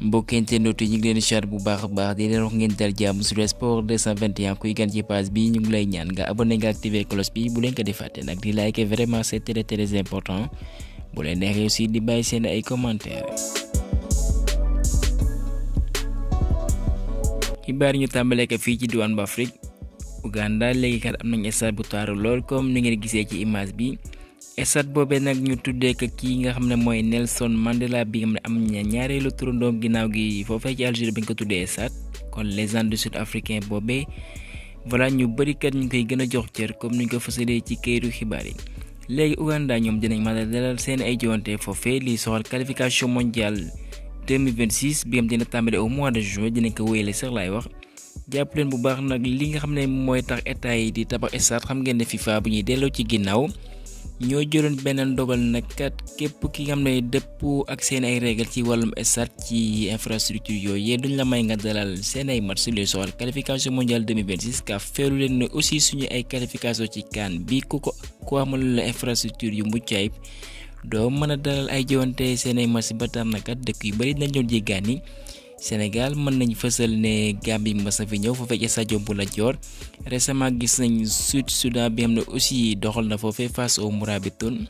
mbokk internet yi ñu ngi leen di chat bu baax a baax di leen wax ngeen dal jàmm sur Sport 221 kuy gan ci page bi ñu ngi lay ñaan nga abonné nga activer cloche bi bu leen ko di fàtte nag di like vraiment c'est très important bu leen neexee aussi di bàyyi seen ay commentaires. xibaar ñu tàmbalee ko fii ci diwaan bu Afrique Uganda léegi kat am nañ stade bu taaru lool comme ni ngeen gisee ci image bi. stade boobee nag ñu tuddee ko kii nga xam ne mooy Nelson Mandela bi nga xam ne am na ñaareelu turandoom ginnaaw gi foofee ci Algérie bi ñu ko tuddee stade kon légende sud-africain boobee voilà ñu bëri kat ñu koy gën a jox cër comme ni ñu ko fësalee ci këyitu xibaar yi. léegi Uganda ñoom dinañ mën a dalal seen ay joŋante foofee li soxal qualification mondiale 2026 bi nga xam dina tàmbale au mois de juin dinañ ko wéyale sax laay wax. jàpp leen bu baax nag li nga xam ne mooy tax état yi di tabax stade xam ngeen ne FIFA bu ñuy delloo ci ginnaaw. ñoo jëloon beneen dogal nag kat képp ki nga xam ne dëpp ak seen ay règle ci wàllum stade ci infrastructure yooyu duñ la may nga dalal seen ay match luy soxal qualification mondiale 2026 ka feelu leen ne aussi suñu ay qualification ci CAN bi ku amal la infrastructure yu mucc ayib doo mën a dalal ay jowante seen ay match ba tax na kat dëkk yu bari dañ doon jéggaani Sénégal mën nañ fësal ne Gambie mës na fi ñëw foofee ca stade Lat Dior récemment gis nañ Soudan bi xam ne aussi doxal na foofee face au Mourabitoun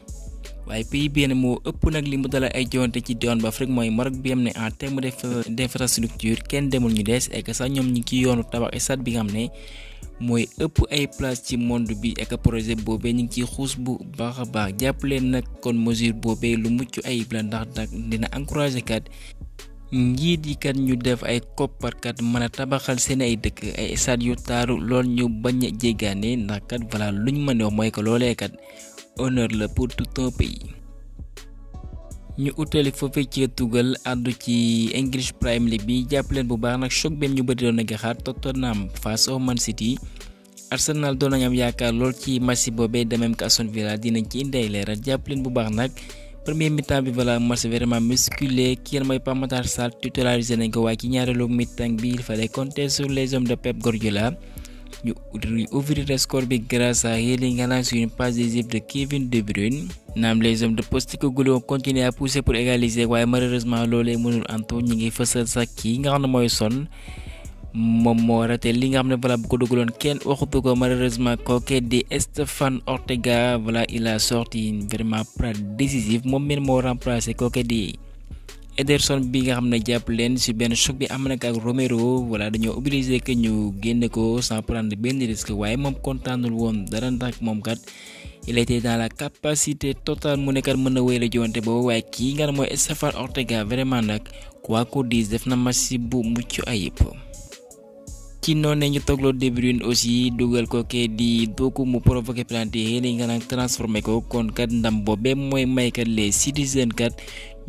waaye pays bi moo ëpp nag li mu dalal ay joŋante ci diwaan ba Afrique mooy Maroc bi xam ne en terme d'infrastructure kenn demul ñu des et que sax ñoom ñu ngi ci yoonu tabax stade bi nga xam ne mooy ëpp ay place ci monde bi ak projet boobee ñu ngi ciy xuus bu baax a baax jàpp leen nag kon mesure boobee lu mucc ayib la ndax dina encourager kat. njiit yi kat ñu def ay kopparkat mën a tabaxal seen ay dëkk ay stade yu taaru lool ñu bañ a jéggaane ndax kat voilà luñ mën a wax mooy ko loolee kat honneur la pour tout un pays. ñu utali foofee ci tugal àddu ci English Premier League bi jàpp leen bu baax nag choc benn ñu bëri doon na xaar Tottenham face au Man City Arsenal doon nañ am yaakaar lool ci match boobee de même que Aston Villa dinañ ci indi ay leeral jàpp leen bu baax nag. premier mi-temps bi voilà match vraiment musculé kii mooy Pape Matar Sarr titularisé nañ ko waaye ci ñaareelu mi-temps bi il fallait compter sur les hommes de Pep Guardiola ñu ouvrir le score bi grâce à Erling Haaland sur une passe décisive de Kevin De Bruyne naam les hommes de Postecoglou ont continué à pousser pour égaliser waaye malheureusement loolee mënul antu ñi ngi fësal sax kii nga xam ne mooy Son moom moo raté li nga xam ne voilà bu ko dugaloon kenn waxutu ko malheureusement kooke di Stéphane Ortega voilà il a sorti vraiment passe décisive moom meen moo remplacé kooke di Ederson bi nga xam ne jàpp leen si benn choc bi am na ak Romero voilà dañoo obligé que ñu génne ko sans prendre benn risque waaye moom kontaanul woon dara ndax moom kat il était dans la capacité totale mu nekkat mën na wéyale jiwante boobu waaye kii nga xam mooy Stéphane Ortega vraiment nag quoi qu'on dise def na match bu mucc ayib. ci noonu ñu toogloo De Bruyne aussi dugal ko kee di Doku mu provoqué planté yéen nga naan transformé ko kon kat ndam boobee mooy may kat les Citizens kat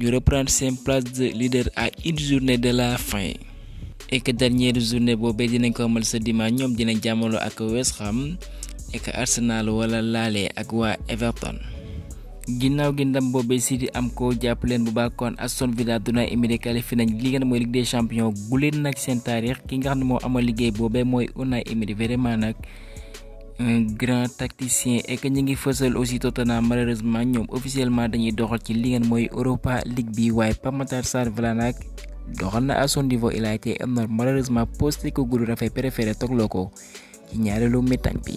ñu reprendre seen place de leader à une journée de la fin. et que dernière journée boobee dinañ ko amal sa dimanche ñoom dinañ jàmmaloo ak West Ham et que Arsenal wala laale ak waa Everton. ginnaaw gi ndam boobee City am ko jàpp leen bu baax kon Aston Villa Unai Emery qualifié nañ li nga xam ne mooy Ligue des Champions bu leen nag seen taarix ki nga xam ne moo amal liggéey boobee mooy Unai Emery vraiment nag un grand tacticien et que ñu ngi fësal aussi Tottenham malheureusement ñoom officiellement dañuy doxal ci li nga xam mooy Europa League bi waaye Pape Matar Sarr voilà nag doxal na à son niveau il a été énorme malheureusement Postecoglou dafay préféré toogloo ko ci ñaareelu mi-temps bi.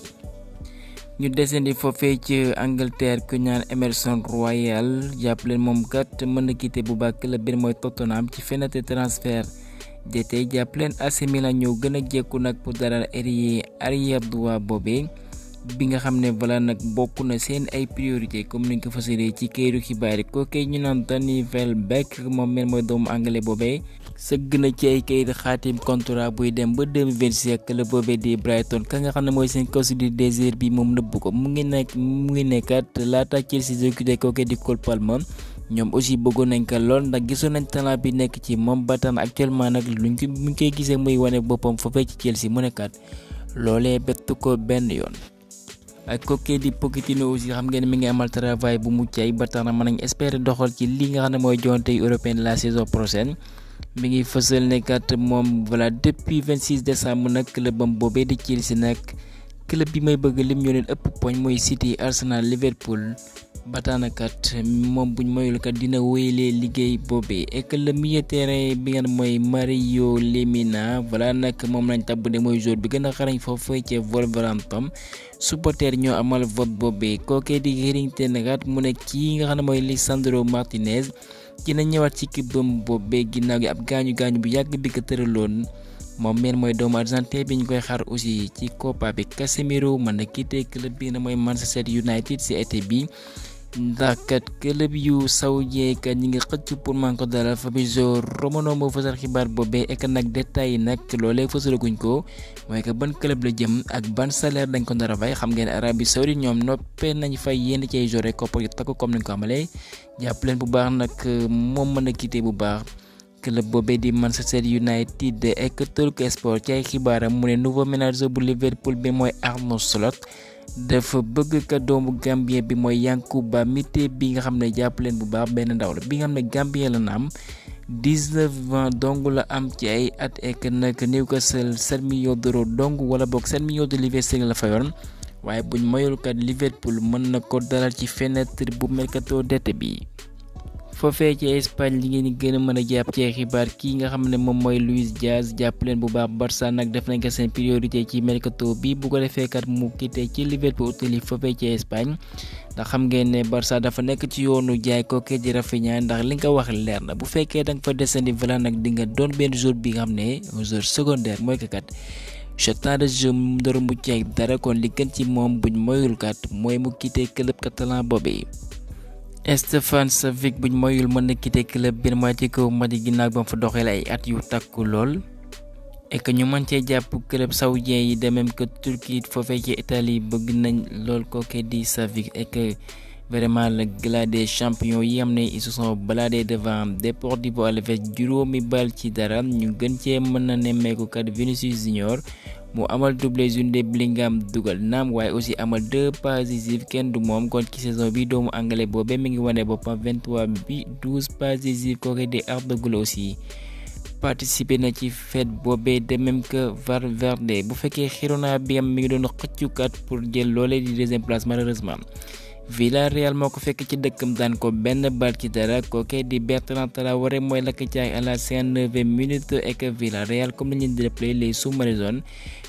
ñu descendi foofee ci Angleterre ku ñaan Emerson Royal jàpp leen moom kat mën na quitter bu baax club bi mooy Tottenham ci fenêtre transfert d'été jàpp leen AC Milan ñoo gën a jekku nag pour dalal arrière droit boobee bi nga xam ne voilà nag bokk na seen ay priorité comme ni nga ko fasilee ci këyitu xibaar yi kooku ñu naan Danny Welbeck moom mel mooy doomu anglais boobee sëgg na ci ay kayit xaatim contrat buy dem ba 2026 ak club boobee di Brighton ka nga xam ne mooy seen coach du désert bi moom nëbb ko mu ngi nekkat laata Chelsea recruté kooku di Cole Palmer ñoom aussi bëggoon nañ ko lool ndax gisoon nañ talent bi nekk ci moom ba tax actuellement nag mu ngi koy gisee muy wane boppam foofee ci Chelsea mu nekkat loolee bettu ko benn yoon. ak kooku di Pochettino aussi xam ngeen mi ngi amal travail bu mucc ayib ba tax na mën nañ espérer doxal ci li nga xam ne mooy joŋante européenne la saison prochaine. mi ngi fësal ne kat moom voilà depuis 26 décembre nag clubam boobee di Chelsea nag club bi may bëgg lim ñoo leen ëpp poñ mooy City Arsenal Liverpool ba tax na kat moom buñ moyul kat dina wéyalee liggéey boobee et que le milieu terrain bi ngeen mooy Mario Lemina voilà nag moom lañ tabb ne mooy joueur bi gën a xarañ foofu ci Wolverhampton supporter ñoo amal vote boobee kookee di Herington kat mu ne kii nga xam ne mooy Lisandro Martinez dina ñëwaat ci kibam boobee ginnaaw gi ab gaañu bu yàgg bi ko tëraloon moom meen mooy doomu Argentin bi ñu koy xaar aussi ci Copa bi. Casemiro mën na quitter club bi na mooy Manchester United ci été bi ndax kat club yu saoudien kat ñi ngi xëcc pour man ko dalal. Fabrizio Romano moo fësal xibaar boobee ek nag détails yi nag loolee fësalaguñ ko mooy que ban club la jëm ak ban salaire dañ ko nar a fay. xam ngeen Arabie Saoudite ñoom noppee nañ fay yenn ci ay joueurs koppar yu takku comme nañ ko amalee jàpp leen bu baax nag moom mën a quitter bu baax club boobee di Manchester United ek Talk Sport ci ay xibaaram mu ne nouveau manager bu Liverpool bi mooy Arne Slot dafa bëgg ka doomu Gambien bi mooy Yankuba Mité bi nga xam ne jàpp leen bu baax benn ndaw la bi nga xam ne Gambien la na am 19 ans dong la am ci ay at ek nag Newcastle 7 millions d'euros dong wala boog 7 millions de livres sterling la fayoon waaye buñ mayul kat Liverpool mën na ko dalal ci fenêtre bu mercato d'été bi. foofee ci Espagne li ngeen gën a mën a jàpp ci xibaar kii nga xam ne moom mooy Luis Diaz jàpp leen bu baax Barça nag def nañ ko seen priorité ci mercato bi bu ko defee kat mu quitté ci Liverpool utali foofee ci Espagne ndax xam ngeen ne Barça dafa nekk ci yoonu jaay kooke di Rafinha ndax li nga wax leer na bu fekkee da nga fa desandi voilà nag di nga doon benn joueur bi nga xam ne joueur secondaire mooy que kat temps de jeu mu dara mu ci dara kon li gën ci moom buñ moyul kat mooy mu quitté club catalan boobee. Stefan Savic buñ moyul mën na quitter club bi mooy ci kaw Madrid ginnaaw ba mu fa doxee ay at yu takku lool et que ñu mën cee jàpp club saoudien yi de même que Turquie foofee ci Italie bëgg nañ lool kooke di Savic et que vraiment le gala des champions yi am ne ils se sont baladés devant Deportivo Alaves juróomi bal ci dara ñu gën cee mën na nemmeeku kat Vinicius Junior mu amal doublé Jude Bellingham dugal naam waaye aussi amal 2 passes décisives kenn du moom kon ci saison bi doomu anglais boobee mi ngi wane boppam 23 bi 12 passes décisives kooke di Arda Güler aussi participer na ci fête boobee de même que Valverde bu fekkee Girona bi am mi ngi doon xëccukat pour jël loolee di deuxième place malheureusement Villarreal moo ko fekk ci dëkkam daan ko benn bal ci dara kooke di Bertrand Traoré mooy la ko jaay à la 59e minute et que Villarreal comme ni ñu di replay les sous-marins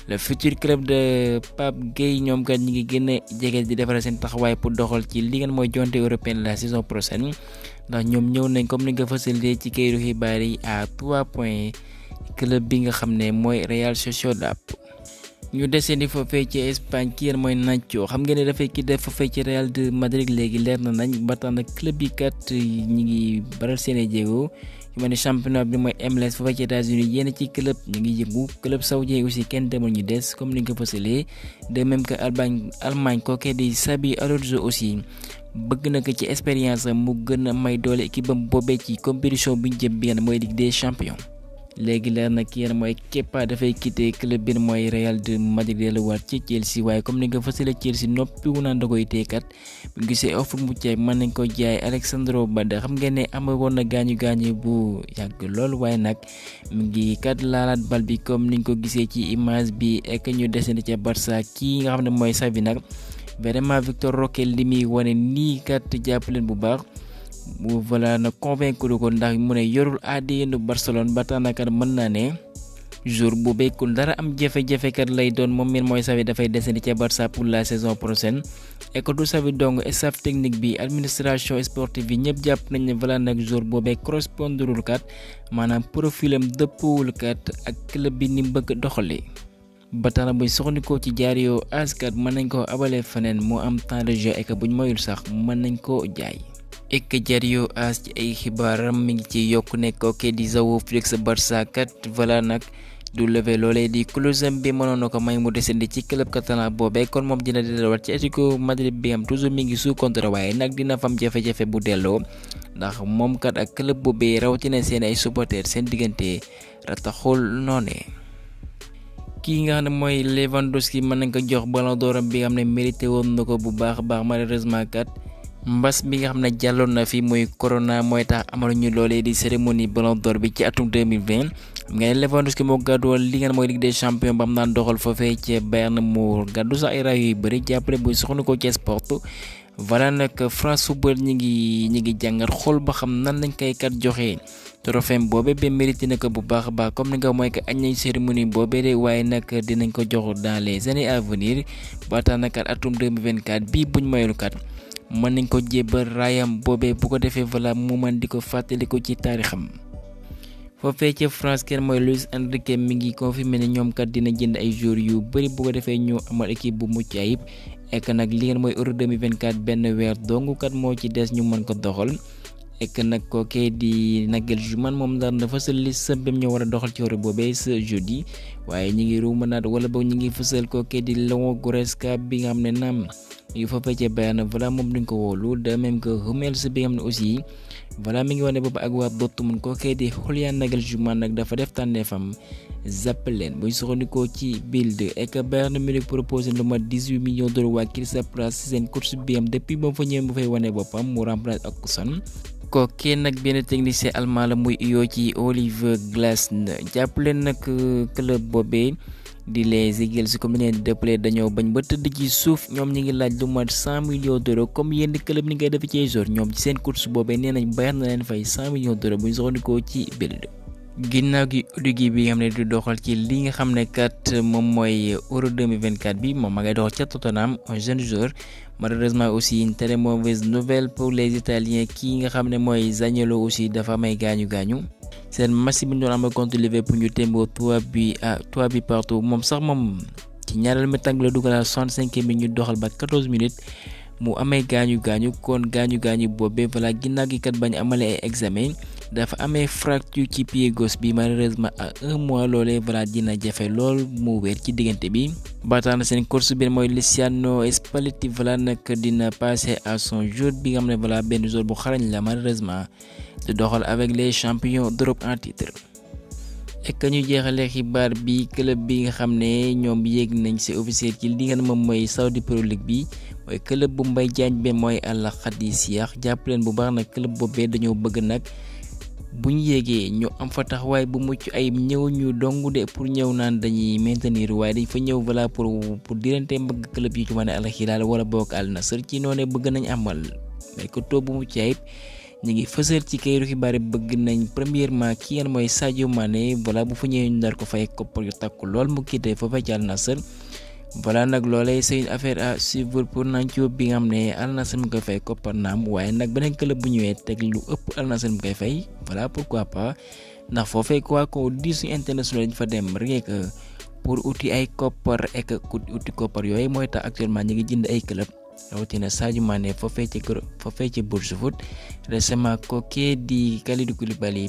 le futur club de Pape Gueye ñoom kat ñi ngi gën a jege di defal seen taxawaay pour doxal ci li ngeen mooy jonte européenne la saison prochaine ndax ñoom ñëw nañ comme ni nga fësalee ci kayitu xibaar yi à 3 points club bi nga xam ne mooy Real Sociedad. ñu desandi foofee ci Espagne ki mooy Nacho xam ngeen ne dafay kii def foofee ci Real de Madrid léegi leer na nañ ba tax na club yi kat ñi ngi baral seen i jéego yu mel ne championnat bi mooy MLS foofee ci États-Unis yenn ci club ñu ngi yëngu club saoudien aussi kenn demul ñu des comme ni nga ko fësalee de même que Allemagne kookee di Xabi Alonso aussi bëgg na ko ci expérience mu gën a may doole équipe am boobee ci compétition bi ñu jëm bi ngeen mooy Ligue des Champions. léegi leer na ki yéen mooy Kepa dafay quitter club bi mooy Real de Madrid delluwaat ci Chelsea waaye comme ni nga fësale Chelsea noppi wu naan da koy teekat bu gisee offre mu ceeb mën nañ ko jaay Alexandro Bada xam ngeen ne amoon na gaañu bu yàgg lool waaye nag mu ngi kat laalaat bal bi comme niñ ko gisee ci image bi ek ñu desandi ca Barça kii nga xam ne mooy Xavi nag vraiment Victor Roque li muy wane nii kat jàppaleen bu baax. mu voilà na convaincre ko ndax mu ne yorul ADN Barcelone ba tax na kat mën naa ne jour bu bekkul dara am jafe-jafe kat lay doon moom mi mooy Xavi dafay desandi ca Barça pour la saison prochaine et que du Xavi dong staff technique bi administration sportive bi ñëpp jàpp nañ ne voilà nag jour boobee correspondrul kat maanaam profilam dëppwul kat ak club bi ni bëgg doxalee ba tax na buñ soxnikoo ci jaar yoo askat mën nañ ko abale feneen moo am temps de jeu et que buñ moyul sax mën nañ ko jaay. ek Diario AS ci ay xibaaram mi ngi ci yokk ne kooke di João Félix Barça kat voilà nag du levé loolee di clause bi mënoon na ko may mu desandi ci club catalan boobee kon moom dina delluwaat ci Atlético Madrid bi am toujours mi ngi sous contrat waaye nag dina fam jafe-jafe bu delloo ndax moom kat ak club boobee rawatina seen ay supporters seen diggante rataxul noone kii nga xam ne mooy Lewandowski mën nañ ko jox ballon d'or bi nga xam ne mérité woon na ko bu baax a baax malheureusement kat mbas bi nga xam ne jàlloon na fi muy corona mooy tax amaluñu loolee di cérémonie ballon d'or bi ci atum 2020 nga ne Lewandowski moo gàddu woon li ngeen mooy Ligue des Champions ba mu daan doxal foofee ci Bayern mu gàddu sax ay raay yu bëri jàppale bu soxna ko ci sport voilà nag France Football ñi ngi jàngat xool ba xam nan lañ koy kat joxe trophée boobee ba mérité na ko bu baax a baax comme ni nga mooy que añ nañ cérémonie boobee de waaye nag dinañ ko jox dans les années à venir ba tax na kat atum 2024 bii buñ mayul kat mën nañ ko jébbal raayam boobee bu ko defee voilà mu mën di ko fàttali ko ci taarixam. foofee ca France kenn mooy Luis Enrique mi ngi confirmé ne ñoom kat dina jënd ay joueurs yu bëri bu ko defee ñu amal équipe bu mucc ayib ek nag li ngeen mooy Euro 2024 benn weer dong kat moo ci des ñu mën ko doxal. ek nag kookee di Nagelsmann moom daal na fësal liste bam ñu war a doxal ci Euro boobee ce jeudi waaye ñi ngi ruumanaat wala boog ñi ngi fësal kookee di Leon Goretzka bi nga xam ne naam yu foofee ca Bayern voilà moom duñ ko wóolu de même que Hummels bi nga xam ne aussi voilà mi ngi wane boobu ak waa Dortmund kookee di Julian Nagelsmann nag dafa def tànneefam zapp leen buñ soxandikoo ci Bild ek Bayern Munich proposé lu mat 18 millions d'euros waa Crystal Palace seen coach bi am depuis ba mu fa ñëwee bu fay wane boppam mu remplace ak Son kookee nag benn technicien allemand la muy uyoo ci Oliver Glasner jàpp leen nag club boobee di les Eagles comme ni leen dëppale dañoo bañ ba tëdd ci suuf ñoom ñi ngi laaj lu mat 100 millions d'euros comme yenn club ni ngay def ci jour ñoom ci seen course boobee nee nañ Bayern na leen fay 100 millions d'euros bu ñu soxandikoo ci Bild. ginnaaw gi Uruguay bi nga xam ne di doxal ci li nga xam ne kat moom mooy Euro 2024 bi moom ma ngay doxal ca Tottenham un jeune joueur malheureusement aussi une très mauvaise nouvelle pour les Italiens kii nga xam ne mooy Zaniolo aussi dafa may gaañu seen match bi ñu doon amal contre Liverpool ñu témboo 3 buts partout moom sax moom ci ñaareel mi tàng la dugal 65 minutes ñu doxal ba 14 minutes mu amee gaañu kon gaañu boobee voilà ginnaaw gi kat bañ amalee ay examen dafa amee fracture ci pied gauche bi malheureusement à 1 mois loolee voilà dina jafe lool mu wér ci diggante bi ba tax na seen course bi mooy Luciano Spalletti voilà nag dina passer à son jour bi nga xam ne voilà benn jour bu xarañ la malheureusement di doxal avec les champions d'Europe en titre. ek ñu jeexalee xibaar bi club bi nga xam ne ñoom yéeg nañ c'est officiel ci li nga xam ne moom mooy Saudi Pro League bi mooy club bu Mbaye Diagne be mooy Al Qadisiyah jàpp leen bu baax nag club boobee dañoo bëgg nag bu ñu yéegee ñu am fa taxawaay bu mucc ay ñëw ñu dong de pour ñëw naan dañuy maintenir waaye dañ fa ñëw voilà pour diggante mbëgg club yi ci mën a Al Hilal wala boog Al Nassr ci noonu bëgg nañ amal mais ko too bu mucc ayib ñu ngi fësal ci kayitu xibaar yi bëgg nañ premièrement ki yan mooy Sadio Mané voilà bu fa ñëwee ñu dar ko fay koppar yu takku lool mu quitté foofa ci Al Nassr voilà nag loolee c'est une affaire à suivre pour Nacho bi nga xam ne Al Nassr mu koy fay koppar naam waaye nag beneen club bu ñëwee teg lu ëpp Al Nassr mu koy fay voilà pourquoi pas ndax foofee quoi qu'on dise international dañ fa dem rien que pour uti ay koppar ek uti koppar yooyu mooy tax actuellement ñu ngi jënd ay club rawatina Sadio Mané foofee ci Bourse Foot récemment kookee di Kalidou Koulibaly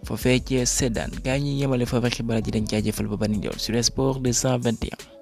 foofee ci Sedan gaa ñi yemale foofee xibaar ji dañ jaajëfal ba bani yoon sur Sport 221.